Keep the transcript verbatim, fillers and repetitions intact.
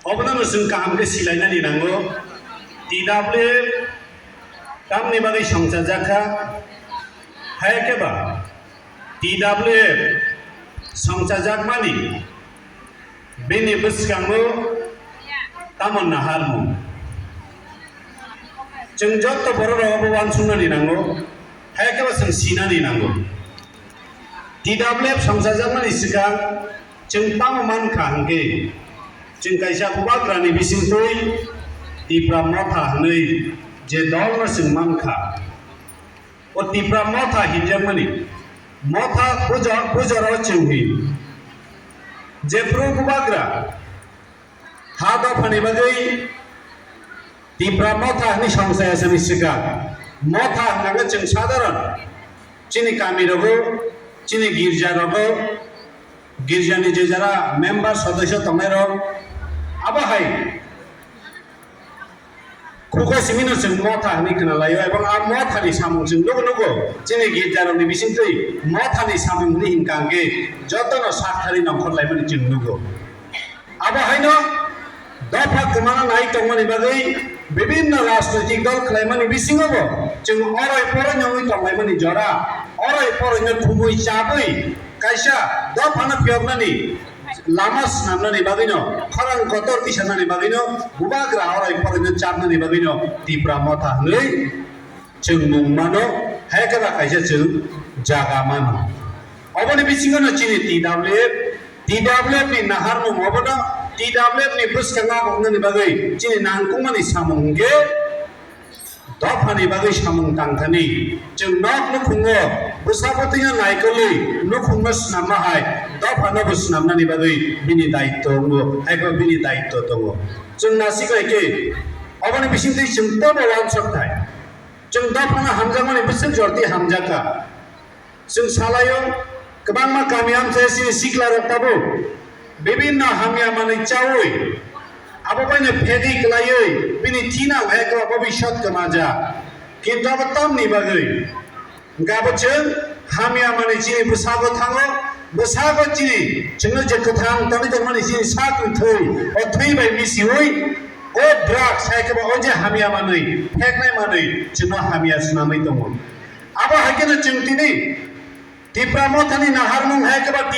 Obono no chwng kaham khe silainani nango. T W F tamni bagwi songchajak kha? Hai khe ba T W F songchajakmani bini bwskango tamo naharmung? Chwng joto borok rok obo uansuknani nango, hai khe ba chwng sinani nango. T W F songchajakmani swkang chwng tamo mankha hwnkhe, chwng kaisa bubagrani bisingtwi Tipra Motha hwnwi je dolno chwng mankha, o Tipra Motha hinjakmani Motha puja, pujaro chwng hin. Jephru bubagra ha dophani bagwi Tipra Motha hwnwi songchai asani swkang. Motha hwnka khe chwng sadharon chini kami rogo, chini girja rogo, girjani je jara member sodosyo tongnai rok, abo hai khugo simino chwng Motha hwnwi khna laio, ebong a Mothani samung chwng nugo nugo, chini girja rokni bisingtwi Mothani samung hwnwi hinkha hwnkhe jotono sak thari nongkhor laimani chwng nugo. Abo haino dopha kwmana nai tongmani bagwi bibinno rajnoitik dol khlaimani bisingo bo chwng oroi poroi wngwi tonglaimani jora, oroi poroi no thumwi chabwi kaisa dophano phiyoknani lama swnamnani bagwino, khorang kotor tisanani bagwino, bubagra oroi poroi no chabnani bagwino Tipra Motha hwnwi chwng mung mano, hai khe ba kaisa chwng jaga mano. Oboni bisingo no chini T W F, T W F ni naharmung obono, T W F ni bwskango wngmani bagwi chini nangkukmani samung hwnkhe dophani bagwi samung tangthani. Chwng nok nukhungo bwsa bwtwino naikolwi nukhungno swnamma hai dophano bo swnamnani bagwi bini daitto wngo, hai khe bini daitto tongo. Chwng nasikhlai khe oboni bisingtwi chwng teibo uansuk thai. Chwng dophano hamjakmani bwswk jorti hamjakha. Chwng salaio, kwbangma kami amchai chini sikla rok tabuk bibinno hamya manwi chaui, abo baino phegwi kwlaiwi bini thina hai khe bobiswt kwmajak. Kintu abo tamni bagwi? Hwnkhe abo chwng hamya manwi chini bwsago thango, bwsago chini chwngno je kwthang tonwi tongmani chini sak ni thwi, o thwi bai misiui, o drugs hai khe ba o je hamya manwi, pheknai manwi chwngno hamya swnamwi tongo. Abo hai kheno chwng tini Tipra Mothani naharmung hai khe ba